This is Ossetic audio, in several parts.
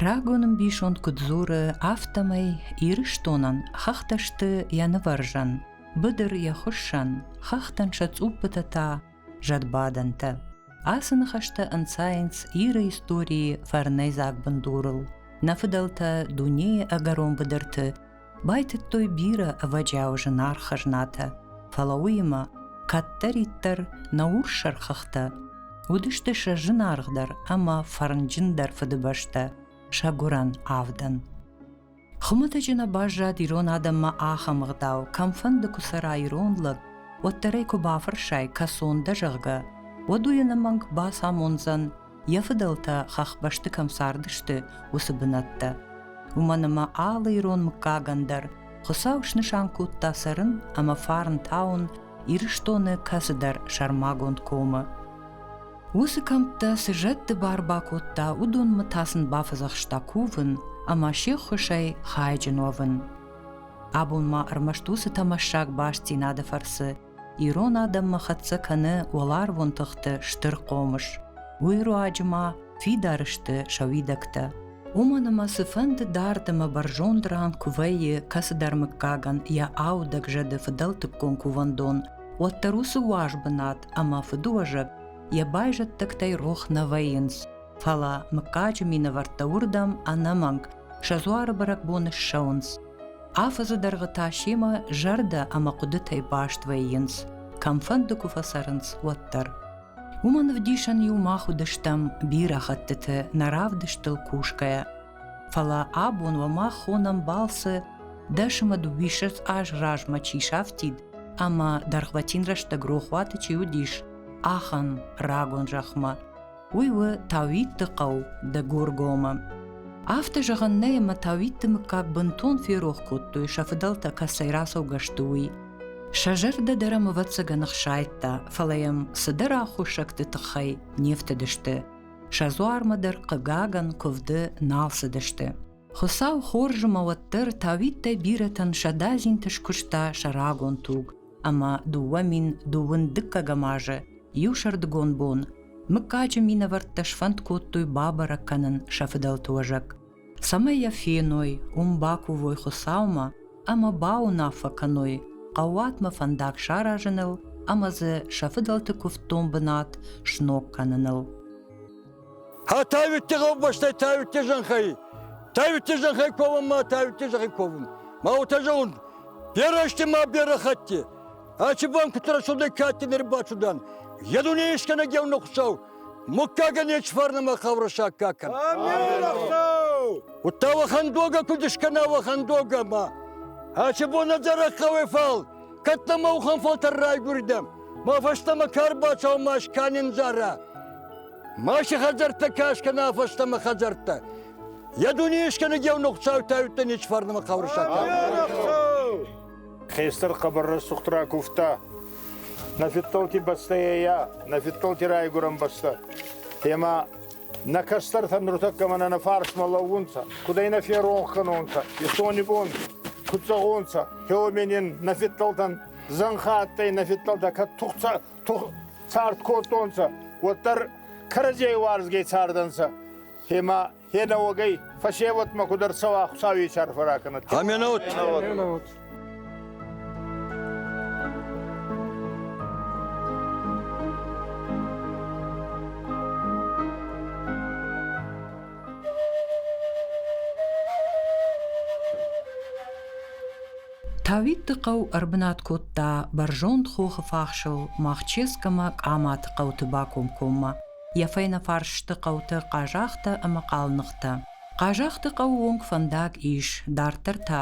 Рагон ӕмбисонд куыд дзуры, афтӕмӕй Ирыстонӕн хӕхтӕ сты йӕ нывӕрзӕн, быдыр йӕ хуыссӕн, хӕхтӕн сӕ цъуппытӕ та зӕдбадӕнтӕ. Ацы ныхӕстӕ ӕнцайынц Иры историйы фӕрнӕйдзаг бындурыл. Нӕ фыдӕлтӕ дунейы ӕгӕрон быдырты байтыдтой бирӕ ӕвӕджиау зынаргъ хӕзнатӕ, фӕлӕ уыимӕ кӕддӕриддӕр нӕ урссӕр хӕхтӕ уыдысты сӕ зынаргъдӕр ӕмӕ фӕрнджындӕр фыдыбӕстӕ, сӕ гуырӕн авдӕн. Хуымӕтӕджы нӕ баззад ирон адӕммӕ ахӕм ӕгъдау, кӕмфӕнды куы цӕра ирон лӕг, уӕддӕр ӕй куы бафӕрсай, кӕцон дӕ, зӕгъгӕ, уӕд уый ӕнӕмӕнг бацамондзӕн, йӕ фыдӕлтӕ хӕхбӕсты кӕм цардысты, уыцы бынӕттӕ. Уымӕн ӕмӕ алы ирон мыггагӕн дӕр Хуыцау снысан кодта цӕрын ӕмӕ фарн тауын Ирыстоны кӕцыдӕр сӕрмагонд комы. Уыцы кӕмттӕ цы зӕдты бар бакодта, уыдонмӕ та сын бафӕдзӕхста кувын ӕмӕ се ххуысӕй хайджын уӕвын. Абон ма ӕрмӕст уыцы тӕмӕссаг бастдзинады фӕрцы ирон адӕммӕ хӕццӕ кӕны уӕларвон тыхты стыр хъомыс. Уый руаджы ма фидар сты сӕ уидӕгтӕ. Уымӕн ӕмӕ цыфӕнды дард ӕмӕ бӕрзонд ран куы вӕййы кӕцыдӕр мыггагӕн йӕ аудӕг зӕды фыдӕлтыккон кувӕндон, уӕддӕр уыцы уаз бынат ӕмӕ фыдыуӕзӕг йӕ байзӕддӕгтӕй рох нӕ вӕййынц, фӕлӕ мыггаджы минӕвӕрттӕ уырдӕм ӕнӕмӕнг сӕ дзуары бӕрӕгбоны ссӕуынц. Афӕдзы дӕргъы та семӕ зӕрдӕ ӕмӕ хъуыдытӕй баст вӕййынц, кӕмфӕнды куы фӕцӕрынц, уӕддӕр. Уымӕн ӕвдисӕн-иу мах уыдыстӕм бирӕ хӕттыты нӕ равдыстыл кусгӕйӕ. Фӕлӕ абон уӕ мах хонӕм балцы 12 аз размӕ чи сафтид ӕмӕ дӕргъвӕтин рӕстӕг рохуаты чи уыдис, ахӕм рагон зӕхмӕ. Уый у Тауитты хъӕу Дыгургомы. Афтӕ зӕгъӕн нӕй ӕмӕ Тауитты мыггаг бынтон ферох кодтой, сӕ фыдӕлтӕ кӕцӕй рацӕугӕ сты, уый. Сӕ зӕрдӕ дӕр ӕм ӕвӕццӕгӕн ӕхсайдта, фӕлӕ йӕм цыдӕр аххосӕгты тыххӕй не фтыдысты. Сӕ дзуармӕ дӕр, хъыгагӕн, куывды нал цыдысты. Хуыцау хорз ӕмӕ уӕддӕр Тауиттӕй бирӕтӕн сӕ дадзинты скуыста сӕ рагон туг, ӕмӕ 2000 дыккӕгӕм азы иу сӕрдыгон бон мыггаджы минӕвӕрттӕ сфӕнд кодтой бабӕрӕг кӕнын сӕ фыдӕлты уӕзӕг, цӕмӕй йӕ феной, уым бакувой Хуыцаумӕ ӕмӕ бауынаффӕ кӕной хъӕууатмӕ фӕндаг саразыныл ӕмӕ дзы сӕ фыдӕлты куывддон бынат сног кӕныныл. Ха Тайвитти гъӕубӕстӕй Тайвитти зӕнхӕй, Тайвитти зӕнхӕй ковун ма Тайвитти зӕнхӕй ковун. Ма уотӕ зӕгъун, берӕ сти ма берӕ хатти. Ачи бон куд рӕсугъдӕй кадти ӕрбацудан, е дуне искӕнӕг еунӕг Хуцау, муггагӕн ес фарнӕмӕ хъаурӕ саккаг кӕн. Удта уӕхӕн догӕ куд искӕна, уӕхӕн догӕ ма. Ачи бон ӕдзӕрӕг гъӕуй фал, кӕд нӕмӕ уӕхӕн фӕлтӕр райгуридӕ, ма фӕстӕмӕ ка рбацӕуа ма скӕнин зарӕ. Ма си хӕдзӕрттӕ ка скӕна фӕстӕмӕ хӕдзӕрттӕ. Е дуне искӕнӕг еунӕг Хуцау тайудта нечи фарнӕмӕ хъаурӕ саккаг. Хестӕр хъӕбӕр рӕсугъд ракувта. Нӕ фидтӕлти бӕстӕ нӕ фидтӕлти райгурӕн бӕстӕ. Ӕма нӕ кӕстӕртӕ нуртӕккӕ мӕнӕ нӕ фарсмӕ лӕуунцӕ, куд ӕй нӕ феронх кӕнонцӕ, исони бон куд зӕгъонцӕ, хеуоменин нӕ фидтӕлтӕн зӕнхӕ адтӕй, нӕ фидтӕлтӕ кӕд цард кодтонцӕ, уӕддӕр кӕрӕдзей уарзгӕй цардӕнцӕ. Ӕма хе нӕуӕгӕй фӕсевӕдмӕ куд ӕрцӕуа Хуцауи арфӕ ракӕнӕд. Аминут. Тауитты хъӕу ӕрбынат кодта бӕрзонд хохы фахсыл Махческ ӕмӕ Къаматы хъӕуты бакомкоммӕ. Йӕ фӕйнӕфарс сты хъӕутӕ Хъазахтӕ ӕмӕ Хъалныхътӕ. Хъазахты хъӕуы онг фӕндаг ис, дарддӕр та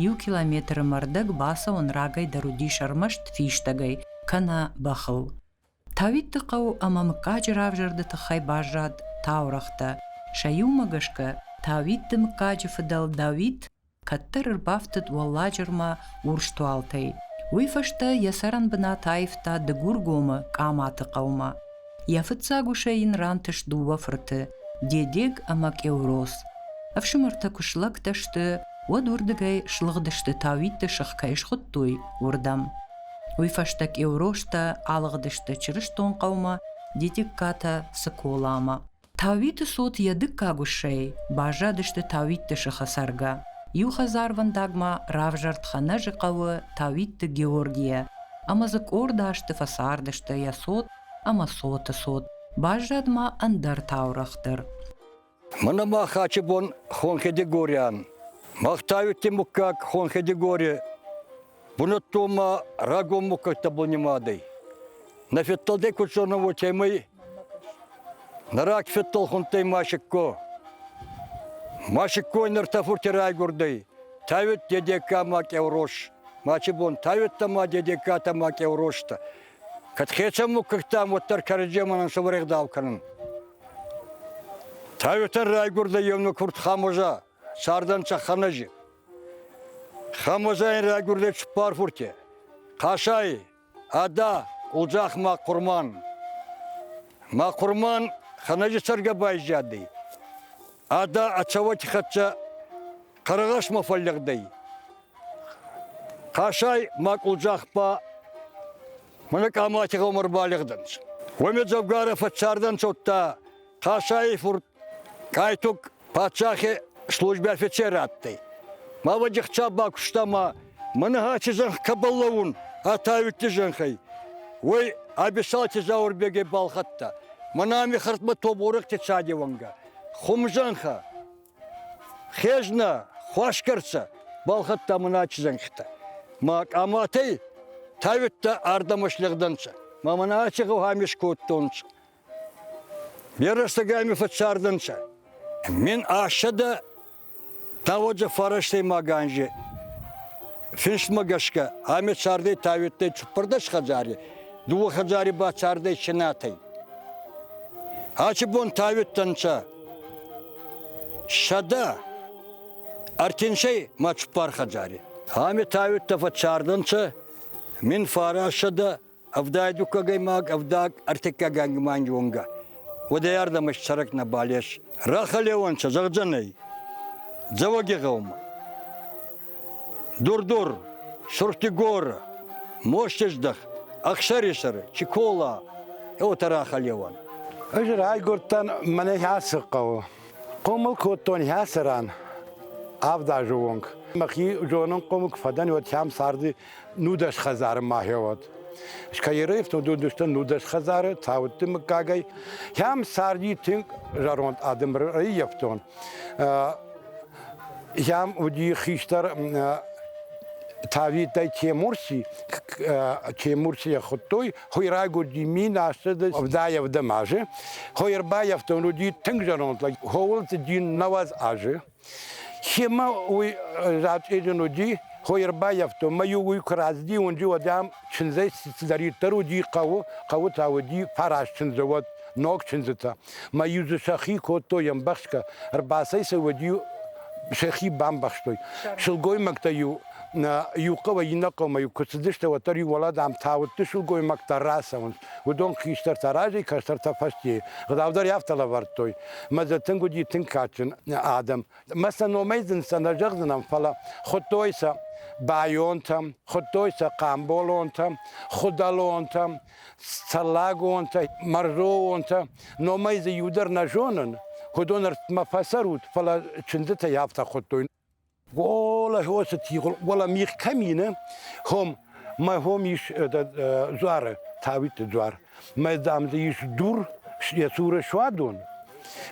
иу километры мӕрдӕг бацӕуӕн рагӕй дӕр уыдис ӕрмӕст фистӕгӕй кӕнӕ бӕхыл. Тауитты хъӕу ӕмӕ мыггаджы равзӕрды тыххӕй баззад таурӕгътӕ. Сӕ иумӕ гӕсгӕ Тауитты мыггаджы фыдӕл Дауит кӕддӕр ӕрбафтыд Уӕлладжырмӕ Урстуалтӕй. Уый фӕстӕ йӕ цӕрӕнбынат аивта Дыгургомы Къаматы хъӕумӕ. Йӕ фыццаг усӕй йын рантыст дыууӕ фырты, Дедег ӕмӕ Къеурос. Ӕфсымӕртӕ куы слӕгтӕ сты, уӕд уырдыгӕй слыгъдысты Тауитты сых кӕй схуыдтой, уырдӕм. Уый фӕстӕ Къеуростӕ алыгъдысты Чырыстонхъӕумӕ, Дедегкатӕ Цыколамӕ. Тауиты цот йӕ дыккаг усӕй баззадысты Тауитты сыхы цӕргӕ. Иу хӕдзарвӕндаг ма равзӕрд Хӕнӕзы хъӕуы Тауитты Георгийӕ, ӕмӕ дзы къорд азты фӕцардысты йӕ цот ӕмӕ цоты цот. Баззад ма ӕндӕр таурӕгъ дӕр. Мӕнӕ ма хачы бон Хонхедигориан. Мах Тауитти муггаг Хонхедигори бунӕттон ма рагон муггӕгтӕбӕл нимадӕй. Нӕ федтӕлтӕй куд зонӕн, уотемӕй нӕ рагфедтӕл хундтӕй Машикко. Машиккой нӕртӕ фурти райгурдӕй Тауит Дедекка ма Къеурош. Мачи бон Тауиттӕ ма Дедеккатӕ ма Къеуроштӕ. Кӕд хецӕн муггӕгтӕм, уӕддӕр кӕрӕдземӕн ӕнсувӕрӕгъдау кӕнун. Тауитӕн райгурдӕй еунӕг фурт Хамоза, цардӕнцӕ Ханӕзи. Хамозайӕн райгурдӕй цуппар фурти: Хъасай, Ада, Къулдзах ма Хъурман. Ма Хъурман Ханӕзи цӕргӕ байзадӕй. Ада ӕ цӕуӕти хӕццӕ Хъӕрӕгъӕсмӕ фӕллигъдӕй. Хъасай ма Къулдзах ба мӕнӕ Къамати гъӕумӕ ӕрбалигъдӕнцӕ. Уоми дзӕвгарӕ фӕццардӕнцӕ, удта Хъасайи фурт Кайтук паддзахи служби офицер адтӕй. Ма уӕд ӕхца бакуста ма мӕнӕ аци зӕнх кӕбӕл лӕуун, ӕ зӕнхӕй, уой Абисалти Заурбегӕй балхӕдта. Мӕнӕ ами хӕрдмӕ тоборӕгти цади уӕнгӕ. Хумзӕнхӕ, хезнӕ, хуасгӕрцӕ балхӕдта мӕнӕ аци зӕнхитӕ. Ма Къаматӕй тавиттӕ ардӕмӕ слӕгдӕнцӕ. Ма мӕнӕ аци гъӕу ами скодтонцӕ. Берӕ рӕстӕг фӕццардӕнцӕ. 1800 тауӕдзӕ фарӕстӕймаг анзи финстмӕ гӕсгӕ ами цардӕй тавиттӕй 14 хӕдзари, дууӕ хӕдзари ба цардӕй Ченатӕй. Аци бон тавиттӕнцӕ 130 ма цуппар хӕдзари. Ами тавиттӕ фӕццардӕнцӕ 1900 Ӕвдай дуккагӕймаг, ӕвдаг ӕртиккагӕймаги уонгӕ. Уӕдӕй ардӕмӕ цӕрӕг нӕбал ес. Рахӕлеуӕнцӕ, зӕгъдзӕнӕй, Дзӕуӕгигъӕумӕ. Дур-Дур, Сурхтигорӕ, Мостездӕх, Ӕхсӕрисӕр, Чикола, уотӕ рахӕлеуӕн. Ӕз райгуырдтӕн мӕнӕ ацы хъӕуы. Хъомыл кодтон ацы ран авд азы онг. Мӕхи зонын хъомыл куы фӕдӕн, уӕд сӕм царди 19 хӕдзары махеуат. Скаеры уыдысты 19 хӕдзары цаудты мыггагӕй. Хӕм царди тынг зӕронд адӕм ӕрӕййӕфтон. Хӕм уыди хистӕр Тавитӕй Темурси, Темурсийӕ хуыдтой, хуый райгуырди 1077 азы. Хуый ӕрбаййӕфтон уыди тынг зӕронд лӕг, хоуылты дин 90 азы. Семӕ уый зачъеджын уыди, хой ӕрбаййӕфтон, мӕ-иу уый куы рацыди уынджы, уӕд ӕм чындзӕй цыдӕриддӕр уыди хъӕуы, хъӕуы та уыди фараст чындзы уӕд, ног чындзытӕ. Мӕ-иу дзы сӕхи кодтой ӕмбӕхсгӕ, ӕрбацӕй уӕд-иу сӕхи бамбӕхстой. Сылгоймӕгтӕ-иу иу хъӕуӕй иннӕ хъӕумӕ-иу куы цыдысты, уӕддӕр-иу уӕлӕ, дам, тауытты сылгоймӕгтӕ рацӕуынц. Уыдон хистӕртӕ разӕй, кӕстӕртӕ фӕстейы. Гъдау дӕр афтӕ лӕвӕрдтой. Мӕ дзы тынг уыди тынг кадджын адӕм. Мӕ сӕ номӕй дын сӕ нӕ зӕгъдзынӕн, фӕлӕ хуыдтой сӕ байонтӕ, хуыдтой сӕ хъамболонтӕ, худӕлонтӕ, цӕллагонтӕ, мӕрзоонтӕ. Номӕй дзы иу дӕр нӕ зонын. Уыдон ӕртмӕ фӕцӕрут, фӕлӕ чындзытӕй афтӕ хуыдтой. Уӕлӕ хосы тигъыл, уӕлӕ мигъ кӕм и, не? Хом, мӕ хом ис дзуары, Тауитты дзуар. Мӕ, дам, дзы ис дур, йӕ цуры суадон.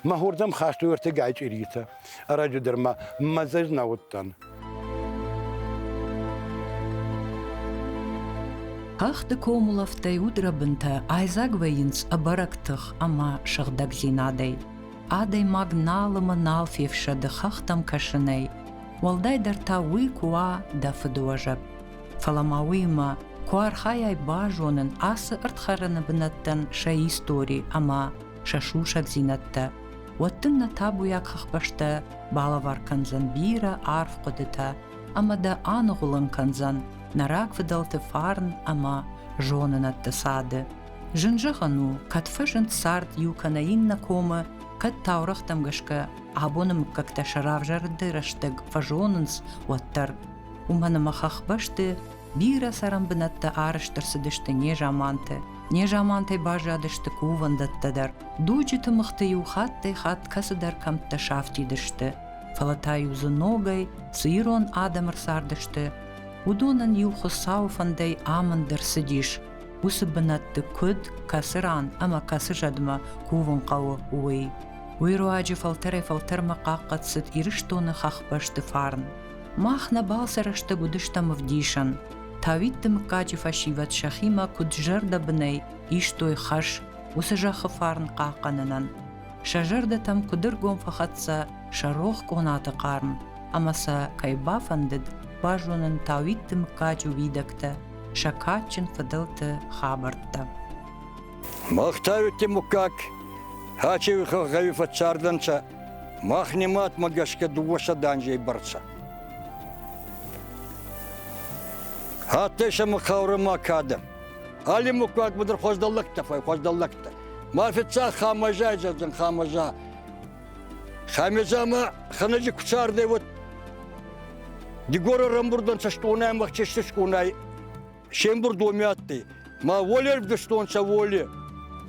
Мӕ хордӕм хастой ӕртыгай чъиритӕ. Ӕрӕджы дӕр ма мӕ дзӕз нӕ уыдтӕн. Хӕхты комулӕфтӕй удрӕбынтӕ айдзаг вӕййынц ӕбӕрӕг тых ӕмӕ сыгъдӕгдзинадӕй. Адӕймаг нал ӕмӕ нал фефсӕды хӕхтӕм кӕсынӕй, уӕлдайдӕр та уый куы уа дӕ фыдуӕзӕг. Фӕлӕ ма уыимӕ куы архайай базонын ацы ӕрдхӕрӕны бынӕттӕн сӕ истори ӕмӕ сӕ сусӕгдзинӕдтӕ, уӕд дын нӕ табуйаг хӕхбӕстӕ балӕвар кӕндзӕн бирӕ арф хъуыдытӕ ӕмӕ дӕ аныгъуылын кӕндзӕн нӕ рагфыдӕлты фарн ӕмӕ зонынӕдты цады. Зын зӕгъӕн у, кӕд фӕзынд цард иу кӕнӕ иннӕ комы, кӕд таурӕгътӕм гӕсгӕ абоны мыггӕгтӕ сӕ равзӕрды рӕстӕг фӕзонынц, уӕддӕр. Уымӕн ӕмӕ хӕхбӕсты Бирӕ цӕрӕнбынӕттӕ арӕзт ӕрцыдысты незаманты. Незамантӕй баззадысты кувӕндӕттӕ дӕр. Дуджы тымыгъты-иу хаттӕй-хатт кӕцыдӕр кӕмттӕ сафтид сты, фӕлӕ та-иу дзы ногӕй цы ирон адӕм ӕрцардысты, уыдонӕн-иу Хуыцауы фӕндӕй амынд ӕрцыдис, уыцы бынӕтты куыд, кӕцы ран ӕмӕ кӕцы зӕдмӕ кувын хъӕуы, уый. Уый руаджы фӕлтӕрӕй-фӕлтӕрмӕ хъахъхъӕд цыд Ирыстоны хӕхбӕсты фарн. Мах нӕ балцы рӕстӕг уыдыстӕм ӕвдисӕн. Тауитты мыггаджы фӕсивӕд сӕхимӕ куыд зӕрдӕбынӕй истой хӕс уыцы зӕххы фарн хъахъхъӕнынӕн. Сӕ зӕрдӕтӕм куыд ӕргом фӕхӕццӕ сӕ рох къонаты хъарм, ӕмӕ сӕ кӕй бафӕндыд базонын Тауитты мыггаджы уидӕгтӕ, сӕ кадджын фыдӕлты хабӕрттӕ. Мах Тауитти муггаг Хачеви гъӕуи фӕццардӕнцӕ, мах нимадмӕ гӕсгӕ дууӕсӕдӕ анзей бӕрцӕ. Адтӕй сӕмӕ хъаурӕ ма кадӕ. Алли муггагмӕ дӕр хуӕздӕр лӕгтӕ фӕй, хуӕздӕр лӕгтӕ. Ма фиццаг Хамӕзай зӕгъдзӕн Хамӕза. Хамӕза ма хӕнӕджи ку цардӕй, уӕд Дигора рамбурдӕнцӕ стъонӕй ӕма чести скъонай се мбурд уоми адтӕй. Ма уоле ӕрвдистонцӕ уоле.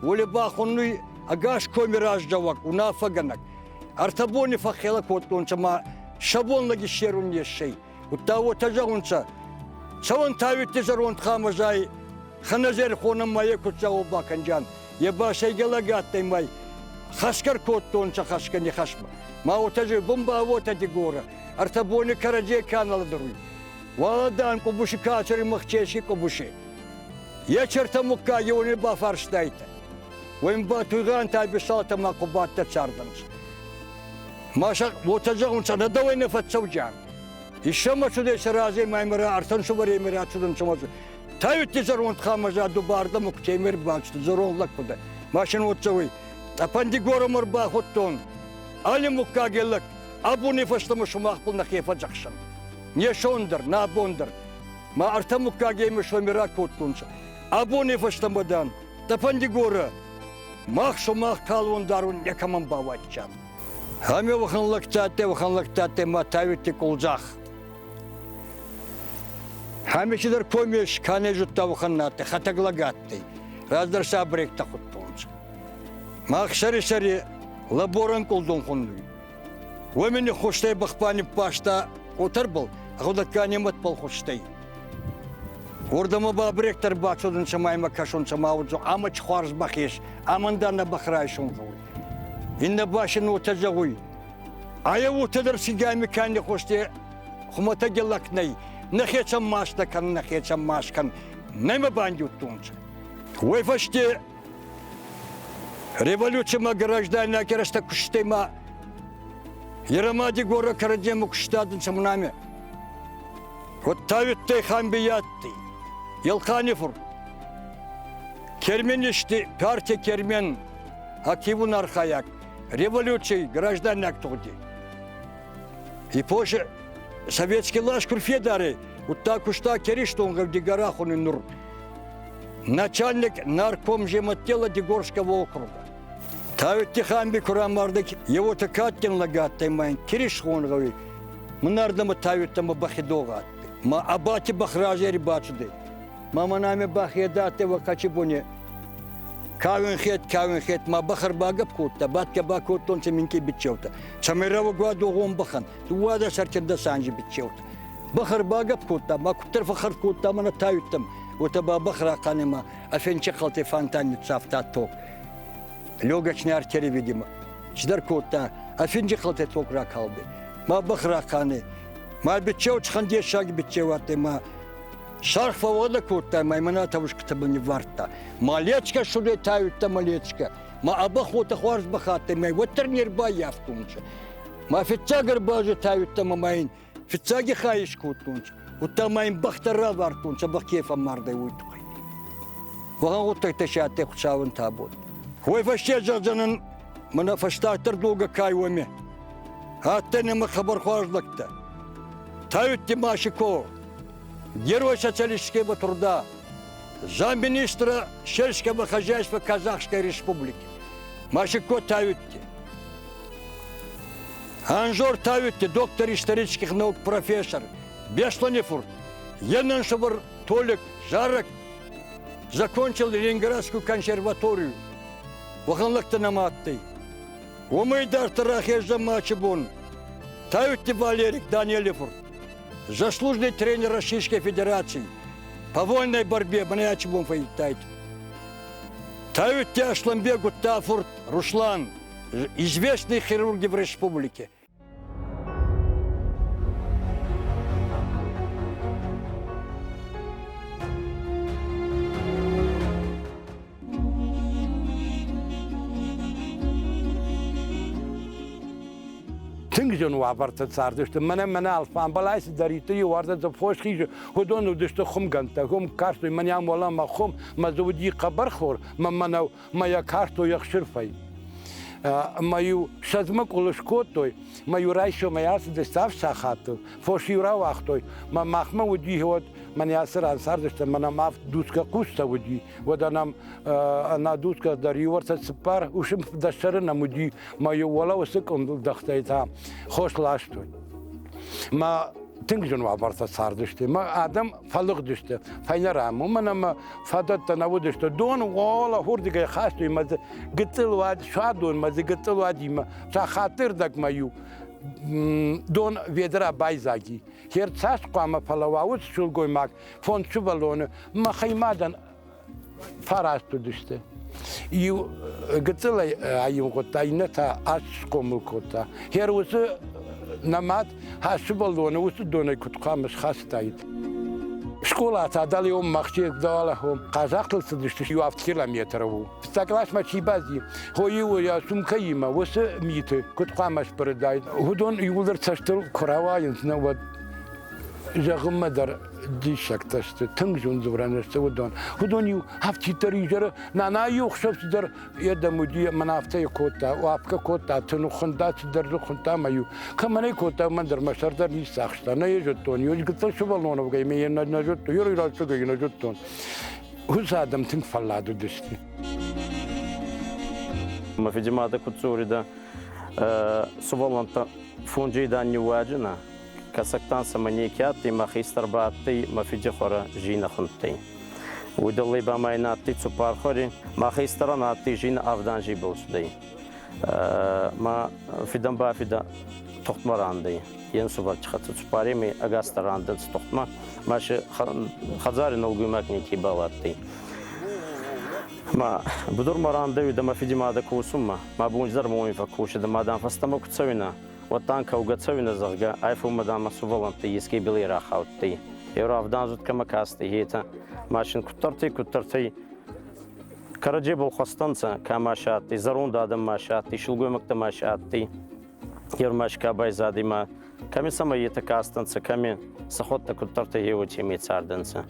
Уоле ба хуннуй ӕгас коми раздзӕуӕг, унаффӕгӕнӕг. Ӕртӕ бони фӕххелӕ кодтонцӕ ма сӕ бон лӕг иссерун не ссӕй. Удта уотӕ зӕгъунцӕ, цӕуӕн Тауитти зӕронд Хамӕзай хӕнӕзер хонӕн ма е куд цӕуӕ бакӕнджан. Е ба сӕйгӕ лӕг адтӕй май хӕсгӕр кодтонцӕ хӕсгӕ нихӕсмӕ. Ма уотӕ бун ба уотӕ Дигорӕ. Ӕртӕ бони кӕрӕдзей ка нӕ лӕдӕруй. Уӕлӕ, дан, къубуси качери махчеси къубуси. Е чертӕ муггаги уони бафарстайтӕ. Уин ба Туйгъантӕ Бесалтӕ ма Хъубадтӕ цардӕнцӕ. Ма сӕ уотӕ зӕгъунцӕ, нӕ дӕуӕй нӕ фӕццӕуджиан. Исӕмӕ цудӕй сӕ разӕй ма имӕ ӕртӕн сувӕреми рацудӕнцӕ ма Тайутти зӕронд Хамӕза ду бардӕмӕ ку темир бацудӕ, зӕронд лӕг кудӕ. Машин уотцӕуй. Тъӕпӕнди горӕмӕ ӕрбахудтон. Алли муггаги лӕг абони фӕстӕмӕ сумахбӕл нӕхе фӕдзӕхсӕн. Не сон дӕр, нӕ бон дӕр. Ма ӕртӕ муггагеми соми ракодтонцӕ. Абони фӕстӕмӕ, дан, Тъӕпӕнди горӕ мах сумах калон дарун некӕмӕн бауадздзиан. Ами уӕхӕн лӕгтӕ адтӕй, уӕхӕн лӕгтӕ адтӕй ма Тауитти Къулдзах. Хӕмици дӕр комес ка не зудта, уӕхӕн на адтӕй, хӕтӕг лӕг адтӕй. Раздӕр сӕ абректӕ худтонцӕ. Мах сӕри-сӕри лаборӕн къулдун хуннуй. Уоми ниххустӕй бӕхбӕл ниппаста къотӕрбӕл, ӕгъудӕгка немӕтбӕл хустӕй. Уордӕмӕ ба абректӕ ӕрбацудӕнцӕ ма имӕ кӕсунцӕ ма удзо ӕма хуарз бӕх ес, амӕн дӕр нӕ бӕх райсун гъӕуй. Иннӕ ба син уотӕ зӕгъуй: Айӕ уотӕ дӕр цигайми ка ниххусте, хумӕтӕги лӕг нӕй, нӕхецӕн маст кӕн, нӕхецӕн маст кӕн, нӕмӕ бандиудтонцӕ. Уой фӕсте революцимӕ граждайнаг рӕстӕг кустӕй ма Еремади горӕ кӕрӕдземӕ кустадӕнцӕ мунаме. Уӕдта Хамбийатти, Елхъани фурт, Керменисти партия Кермен активон архайӕг, революций граждайнаг тугъди. И позже советский лашкур федаре, удта куста Керистон Дигорахуни нур. Начальник наркомземотдела Дигорского округа. Тавитти Хамби курамардӕг еуотӕ кадгин лӕг адтӕй ма ин кирисхон гъӕуи мунардӕмӕ Тавиттӕмӕ бӕхи догъ адтӕй. Ма Абати бӕх разӕй бацудӕй. Ма мӕнӕ бӕх едӕттӕй уӕ бони кауин хет, кауин хет, ма бӕх ӕрбагӕпп кодта, бадгӕ бакодтонцӕ минкъий биччеутӕ. Цӕмӕй рӕуӕг уа догъон бӕхӕн, дууадӕс ӕртиндӕс анзи биччеутӕ. Бӕх ӕрбагӕпп кодта, ма куддӕр фӕххӕрд кодта мӕнӕ тайуттӕм, уотӕ ба бӕх рахъани ма ӕ фенчехъалти фонтан ниццавта ток. Легочный артерия, видимо. Чидӕр кодта, ӕ финджихъалтӕ ток ракалди. Ма бӕх рахъани. Ма биччеу чхан дессаги биччеу адтӕй ма саргъ фӕууӕлӕ кодта ма имӕ тавускътӕбӕл ниввардта. Малецкӕ судӕй тайудта малецкӕ. Ма ӕ бӕх уотӕ хуарз бӕх адтӕй, ма уӕддӕр не рбаййафтонцӕ. Ма фиццаг ӕрбазӕ тайудта ма ма ин фиццаги хай искодтонцӕ. Удта ма ин бӕх дӕр равардтонцӕ, бӕх ке фӕммардӕй, уой туххӕй. Уӕхӕн гъуддӕгтӕ си адтӕй Хуцауӕн табуат. Уой фӕсте зӕгъдзӕнӕн, мӕнӕ фӕстагдӕр догӕ кай уоми. Адтӕй нӕмӕ хъӕбӕр хуарз лӕгтӕ. Тайутти Машико, герой социалистического труда, замминистра сельского хозяйства Казахской республики. Машико Тайутти. Анжор Тайутти, доктор исторических наук, профессор, Беслани фурт. Йе нӕнсывӕр Толик зарӕг закончил Ленинградскую консерваторию. Уӕхӕн лӕгтӕ нӕма адтӕй. Уомӕй дарддӕр рахездзӕн матчы бон Тайутти Валерик Данелы фурт, заслуженный тренер Российской Федерации по вольной борьбе мӕнӕ бон фӕййидтайд. Тайутти Асланбег удта фурт Руслан, известный хирург в республике. Тынг зын уавӕрты цардысты. Мӕнӕ мӕнӕ алфамбылай цыдӕриддӕр иу ардӕм цы фос хизы, уыдон уыдысты хуымгӕндтӕ. Хуым карстой мӕнӕ ам уӕлӕмӕ хуым, мӕ дзы уыди хъӕбӕрхор, мӕ мӕнӕу, мӕ йӕ карстой ӕхсырфӕй. Мӕ-иу сӕдзмӕ къулы скодтой, мӕ-иу райсомӕй ацыдысты авд сахатыл, фос-иу рауагътой, мӕ махмӕ уыди уӕд, мӕнӕ ацы ран цардыстӕм, мӕнӕ ма дуцгӕ хъустӕ уыди, уӕдӕ нӕм ӕнӕ дуцгӕ дӕр иу ӕртӕ цыппар усы дӕссӕры нӕм уыди, мӕ-иу уӕлӕ уыцы къуындӕхтӕй та хос ластой. Мӕ тынг зын уавӕртӕ цардысты, мӕ адӕм фӕлыгъдысты фӕйнӕрӕм, уымӕн ӕмӕ фадӕттӕ нӕ уыдысты. Дон уӕлӕ хурдыгӕй хастой мӕ дзы гыццыл уад, суадон мӕ дзы гыццыл уадимӕ сахаты рдӕгмӕ иу дон ведра байдзаги. Хер цас хъуамӕ фӕлӕууа уыцы сылгоймаг фондз сывӕллоны махӕй мадӕн фараст уыдысты. Иу гыццылӕй аивгъуыдта, иннӕ та ас схъомыл кодта. Хер уыцы нӕ мад хӕс сывӕллоны уыцы донӕй куыд хъуамӕ схастаид. Скъолатӕ дӕлеон махче дӕлӕхон хъазахътыл цыдысты иу авд километры у. Фыццаг къласмӕ чи баци, хо-иу йӕ сумкӕимӕ уыцы миты куыд хъуамӕ сбырыдаид. Уыдон иууылдӕр цӕстыл куы рауайынц, нӕ уӕд зӕгъынмӕ дӕр диссӕгтӕ сты, тынг зондзурӕн сты уыдон. Уыдон-иу афтиддӕр изӕры нана-иу хсӕв цыдӕр едӕм уыди, мӕн афтӕ кодта, уафгӕ кодта, тыны хуында, цыдӕр дзы хуындта ӕмӕ-иу кӕмӕн ӕй кодта, уымӕн дӕр мӕ сӕр дӕр ницахста, нӕ йӕ зыдтон. Иу гыццыл сывӕллон уӕвгӕй мӕ йӕ нӕ зыдтон, йӕ рӕстӕгӕй нӕ зыдтон. Уыцы адӕм тынг фӕллад уыдысты. Мӕ фидимадӕ куд дзоридӕ, сувӕллӕнттӕ фунджи дан ниууаджинӕ, Кӕсӕгтӕн сӕмӕ неке адтӕй, мӕ хестӕр ба адтӕй мӕ фиди хуӕрӕ Зинӕ хундтӕй. Уидӕллӕй ба ма ин адтӕй цуппар хуӕри, мӕ хестӕрӕн адтӕй Зинӕ авд анзи бил цудӕй. Мӕ фидӕн ба фидӕ тухтмӕ рандӕй. Е нсувӕрти хӕццӕ цуппаремӕй ӕгасдӕр рандӕнцӕ тухтмӕ. Ма си хӕдзари нӕлгоймаг некебал адтӕй. Ма будурмӕ рандӕуидӕ мӕ фиди мадӕ косунмӕ, мӕ бунҷдӕр моми фӕккосидӕ, ма дан фӕстӕмӕ ку цӕуинӕ, Уӕдтан кӕугӕ цӕуинӕ, зӕгъгӕ, айфонмӕ дӕмӕ сувӕллӕнттӕй еске билӕй рахаудтӕй. Еу равданзуд кӕмӕ кастӕй, етӕ машин куддӕртӕй, куддӕртӕй кӕрӕдзебӕл хуӕстӕнцӕ, ка ма си адтӕй, зӕронд адӕм ма си адтӕй, силгоймӕгтӕ ма си адтӕй. Ермаш ка байзадӕй ма кӕми сӕмӕ етӕ кастӕнцӕ, кӕми сӕхуӕдтӕ куддӕртӕй еуотемӕй цардӕнцӕ.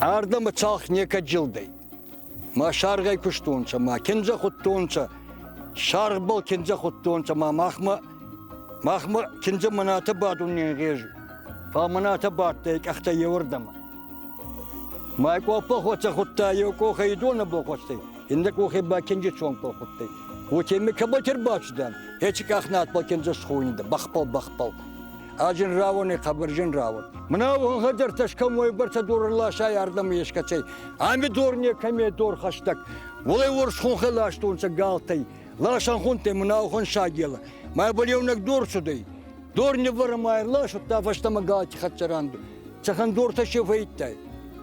Ардӕмӕ цалх некӕд зилдӕй. Ма саргъӕй кустонцӕ, ма киндзӕ худтонцӕ, саргъбӕл киндзӕ худтонцӕ, ма махмӕ махмӕ киндзӕ мӕнатӕ бадун не нгъезуй. Фал мӕнатӕ бадтӕй къӕхтӕ еуӕрдӕмӕ. Ма къоппа хуӕцӕ худта, еу къохӕй идонӕ бохуӕстӕй, иннӕ къохӕй ба киндзи цонгбӕл худтӕй. Уотемӕй кӕбӕлти ӕрбацудан, еци къахнадбӕл киндзӕ схуйнидӕ, бӕхбӕл, бӕхбӕл. Аджын рауӕн хъӕбӕрджын рауӕн. Мӕнӕ хӕдзӕрттӕ скӕм уойбӕрцӕ дор ӕрласай ардӕмӕ ескӕцӕй. Ами дор некӕми дор хӕстӕг. Уолӕй уорс хонхӕ ластонцӕ галтӕй. Ласӕн хунтӕй мӕнӕухон сагела. Ма ибӕл еунӕг дор цудӕй. Дор ниввӕрӕ ма ӕрласудта фӕстӕмӕ галти хӕццӕ ранду. Цӕхӕн дортӕ се фӕйдтай.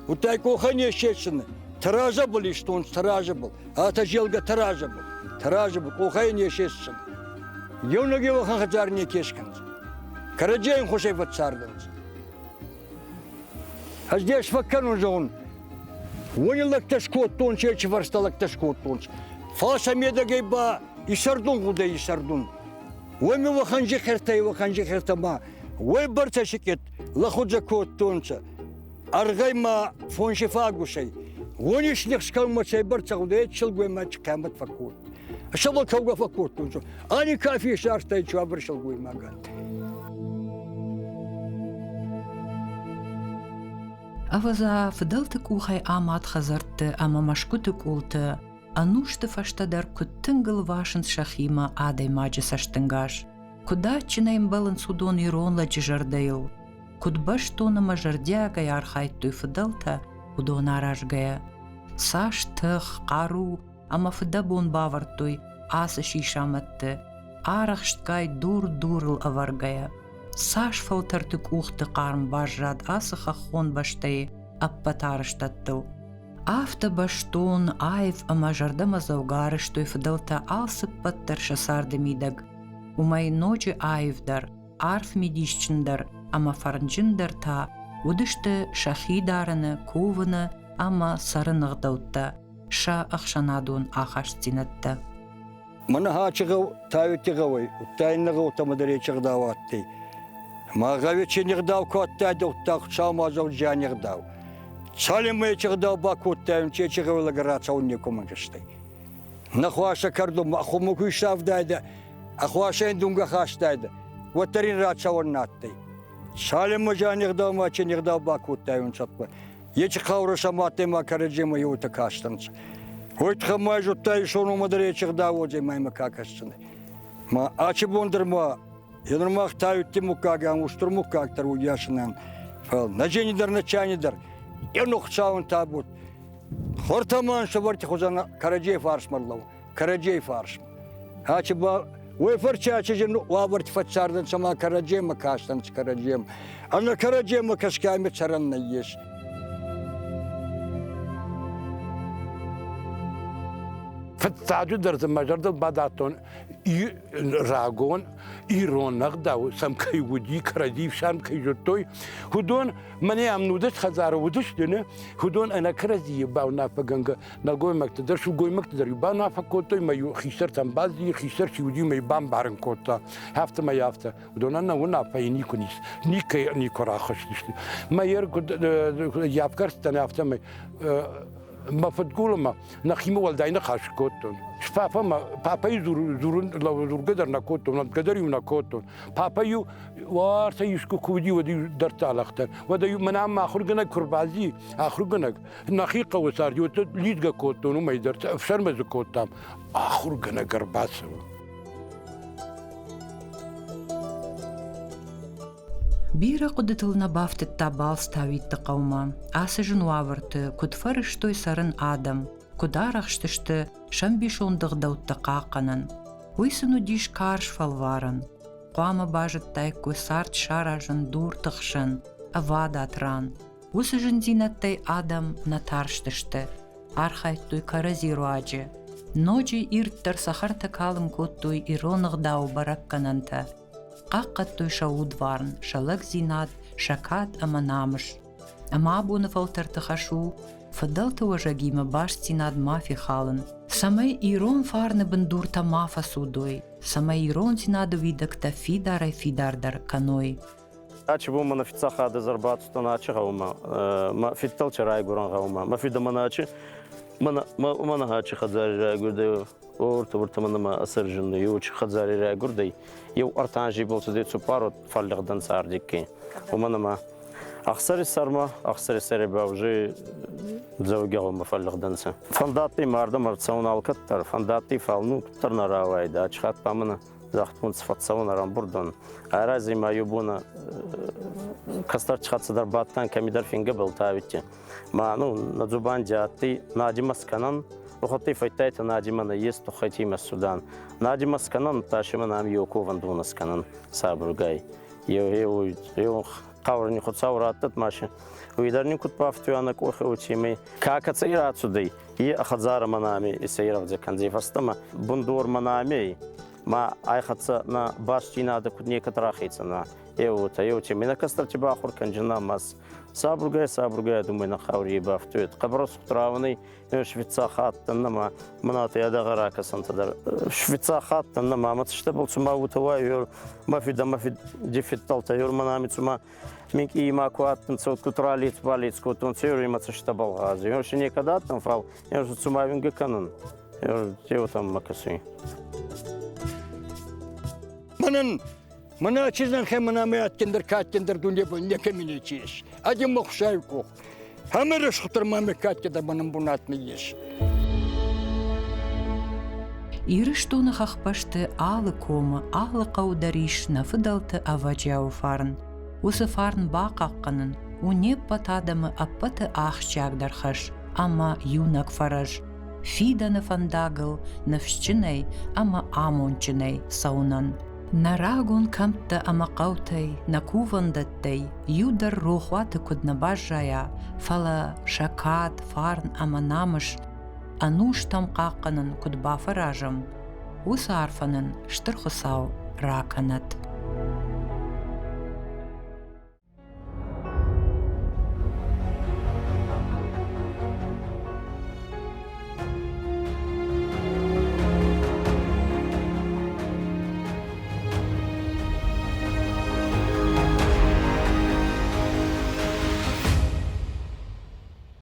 Удтай къохӕй не сесунӕ. Тӕразӕбӕл истонцӕ, тӕразӕбӕл. Атӕ зелгӕ тӕразӕбӕл. Тӕразӕбӕл къохӕй не сесунӕ. Еунӕг еуӕхӕн хӕдзар неке скӕндзӕн. Кӕрӕдзей ӕнхусӕй фӕццардӕнцӕ. Ӕз дес фӕккӕнун зӕгъун, уони лӕгтӕ скодтонцӕ, ечи фӕрстӕ лӕгтӕ скодтонцӕ. Фал сӕ медӕгӕй ба исӕрдун гъудӕй исӕрдун. Уоми уӕхӕн жихертӕй, уӕхӕн жихертӕ ма уой бӕрцӕ сикъет лӕхудзӕ кодтонцӕ. Ӕргъӕй ма фонси фагусӕй. Уони снихскӕнмӕ цӕйбӕрцӕ гъудӕй, силгоймаги хъиамӕт фӕккодта. Сӕбӕл кӕугӕ фӕккодтонцӕ. Ани ка фесарстӕй цуавӕр силгоймагӕн. Ӕвӕдза, фыдӕлты къухӕй амад хӕдзӕртты ӕмӕ мӕсгуыты къулты ӕнусты фӕстӕ дӕр куыд тынг ӕлвасынц сӕхимӕ адӕймаджы цӕстӕнгас. Куыд адджынӕй ӕмбӕлынц уыдон ирон лӕджы зӕрдӕйыл, куыд бӕстон ӕмӕ зӕрдиагӕй архайдтой фыдӕлтӕ уыдон аразгӕйӕ. Цас тых, хъару ӕмӕ фыдӕбон бавӕрдтой ацы сисамӕдты, арӕхстгай дур-дурыл ӕвӕргӕйӕ. Цас фӕлтӕрты къухты хъарм баззад ацы хӕххон бӕстӕйы ӕппӕт арӕзтӕдтыл. Афтӕ бӕстон, аив ӕмӕ зӕрдӕмӕдзӕугӕ арӕзтой фыдӕлтӕ алцыппӕт дӕр сӕ царды мидӕг. Уымӕй ноджы аивдӕр, арф мидисджындӕр ӕмӕ фӕрнджындӕр та уыдысты сӕхи дарыны, кувыны ӕмӕ цӕрыны ӕгъдӕуттӕ, сӕ ӕхсӕнадон ахастдзинӕдтӕ. Мӕнӕ Хачы гъӕу Тайути гъӕуӕй, удта иннӕ гъӕутӕмӕ дӕр ечи гъдау адтӕй. Ма гъӕуи чи не гъдау ку адтайдӕ, удта Хуцаумӕ зӕгъ не гъдау. Цалинмӕ ечи гъдау бакодтайун, ечи гъӕуи лӕг рацӕун некумӕн гӕстӕй. Нӕ хуасӕ кӕрдунмӕ хумӕ ку исавдайдӕ, ӕ хуасӕ ин дунгӕ хастайдӕ, уӕддӕр ин рацӕуӕн на адтӕй. Цалинмӕ зиани гъдаумӕ чи не гъдау бакодтайунцӕ, ечи хъаурӕ сӕмӕ адтӕй ма кӕрӕдземӕ еутӕ кастӕнцӕ. Уой туххӕй ма зудта исонумӕ дӕр ечи гъдау уодзӕй ма имӕ ка кӕсдзӕнӕй. Ма ачи бон дӕр ма енур мах тайутти муггагӕн устур муггаг дӕр уййасӕнӕн. Фал нӕ жени дӕр, нӕ чайни дӕр ену Хуцауӕн табут. Хортӕ ма ӕнсувӕрти хузӕн кӕрӕдзей фарсмӕ рлӕу, кӕрӕдзей фарсмӕ. Ачи ба уой фӕрци ачи уавӕрти фӕццардӕнцӕ ма кӕрӕдземӕ кастӕнцӕ кӕрӕдземӕ. Ӕнӕ кӕрӕдземӕ кӕсгӕй ми цӕрӕн нӕййес. Фыццаджыдӕр дзы мӕ зӕрдыл бадардтон рагон ирон ӕгъдау сӕм кӕй уыди, кӕрӕдзи ӕфсарм кӕй зыдтой, уыдон мӕнӕ ам нудӕс хӕдзары уыдысты, не? Уыдон ӕнӕ кӕрӕдзийы бауынаффӕгӕнгӕ нӕлгоймӕгты дӕр, сылгоймӕгты дӕр-иу бауынаффӕ кодтой, мӕ-иу хистӕртӕм бацыди, хистӕр чи уыди, мӕ-иу бамбарын кодта. Афтӕмӕй афтӕ. Уыдонӕн нӕ уынаффӕйы никуы ниц, никӕй никуы рахызтысты. Мӕ йер куыд йӕ афтӕмӕй мӕ фыдгулмӕ нӕхимӕ уӕлдай ныхас кодтон. Папӕмӕ папӕйы дзурын дзургӕ дӕр нӕ кодтон, ӕмгӕ дӕр-иу нӕ кодтон. Папӕ-иу уартӕ искуы куы уыди, уӕд-иу дӕрдты алӕгътӕн. Уӕдӕ-иу мӕнӕ ам ахуыргӕнӕг куы рбацыди, ахуыргӕнӕг, нӕхи хъӕуы царди, уӕд лидзгӕ кодтон уымӕй дӕр, ӕфсӕрмы дзы кодтам. Ахуыргӕнӕг ӕрбацӕуы. Бирӕ хъуыдытыл нӕ бафтыдта балц Тауитты хъӕумӕ. Ацы зын уавӕрты куыд фӕрӕзтой цӕрын адӕм, куыд арӕхстысты сӕ ӕмбисонды ӕгъдӕуттӕ хъахъхъӕнын. Уый сын уыдис карз фӕлварӕн. Хъуамӕ базыдтаиккой цард саразын дурты хсӕн, ӕвадат ран. Уыцы зындзинӕдтӕй адӕм нӕ тарстысты, архайдтой кӕрӕдзи руаджы. Ноджы ирддӕр цӕхӕртӕ калын кодтой ирон ӕгъдауы бӕрӕггӕнӕнтӕ. Хъахъхъӕдтой сӕ удварн, сӕ лӕгдзинад, сӕ кад ӕмӕ намыс. Ӕмӕ абоны фӕлтӕрты хӕс у фыдӕлты уӕзӕгимӕ бастдзинад ма фехалын, цӕмӕй ирон фарны бындуртӕ ма фӕцудой, цӕмӕй ирондзинады уидӕгтӕ фидарӕй-фидардӕр кӕной. Ачи бон мӕнӕ фиццахады ӕрбацудтӕн Ачи гъӕумӕ, мӕ фидтӕлти райгурӕн гъӕумӕ. Мӕ фидӕ мӕнӕ Ачи, мӕнӕ мӕнӕ Ачи хӕдзари райгурдӕй, орта урта мӕнӕ мӕ ӕсӕржинни еу хӕдзари райгурдӕй. Еу ӕртӕ анзи бон цудӕй цуппар фӕллигъдӕн цардикки. Уомӕн ӕма ӕхсӕри сӕрмӕ, ӕхсӕри сӕри ба уже Дзӕугигъӕумӕ фӕллигъдӕнцӕ. Фӕндадтӕй ма ардӕмӕ ӕрцӕун алкӕддӕр, фӕндадтӕй, фал ну куддӕр нӕ рауайидӕ. Ачи хатт ба мӕнӕ загътонцӕ фӕццӕун ӕрӕмбурдон. Ӕрази ма еу бонӕ кӕстӕрти хӕццӕ дӕр бадтан кӕмидӕр фингӕбӕл тавитти. Ма ну нӕ дзубанди адтӕй Надимӕ скӕнӕн, Ухаттӕй фӕйттайтӕ Надимӕ нӕййес туххӕйти имӕ цудан. Надимӕ скӕнӕн, ташимӕ нӕм еу ковӕндонӕ скӕнӕн сабургай. Еу еу еу хъаурни Хуцау раттӕд машин. Уый дӕр нин куд бафтуйа нӕ къохи уотемӕй. Ка кӕцӕй рацудӕй, е хӕдзарӕ мӕнӕ исӕйрӕвдзӕ кӕндзӕй фӕстӕмӕ. Бундор мӕнӕ ма ай хӕццӕ нӕ бастдзийнадӕ куд некӕд рахецӕн еуотӕ еутемӕй нӕ кӕстӕрти бахур кӕнджина мас сабургай сабургай думӕ нӕ хъаури бафтуйӕд хъӕбӕр рауӕнӕй швейцар нӕма мӕнӕ ядӕгъӕ ракӕсӕнтӕ дӕр швейцар хаттӕн нӕма мӕ цӕстӕбӕл цума уотӕ уайуй мӕ фидӕ мӕ фиди фидтӕлтӕ ёр мӕнӕ цума минкъий ма ку адтӕнцӕ куд ралиц балиц кодтонцӕ ёр имӕ цӕстӕбӕл гъази ёр си некӕд адтӕн фал ёр цума уингӕ кӕнун ёр еутӕм ма кӕсуй. Мӕнӕн мӕнӕ чи зӕнхӕ мӕнӕ мӕ адтендӕр кадтендӕр дунебӕл некӕми нечи ес. Ӕди мӕ Хуцауи къох. Ӕмӕ рӕсугъддӕр ма мӕ кадтендӕр мӕнӕн бунат нӕййес. Ирыстоны хӕхбӕсты алы комы, алы хъӕу дӕр ис нӕ фыдӕлты ӕвӕджиауы фарн. Уыцы фарн бахъахъхъӕнын у не ппӕт адӕмы ӕппӕты ахсджиагдӕр хӕс ӕмӕ иунӕг фӕрӕз фидӕны фӕндагыл ныфсджынӕй ӕмӕ амондджынӕй цӕуынӕн. Нӕ рагон кӕмттӕ ӕмӕ хъӕутӕй, нӕ кувӕндӕттӕй иу дӕр рохуаты куыд нӕ баззайа, фӕлӕ сӕ кад, фарн ӕмӕ намыс ӕнустӕм хъахъхъӕнын куыд бафӕразӕм, уыцы арфӕ нын Стыр Хуыцау ракӕнӕд.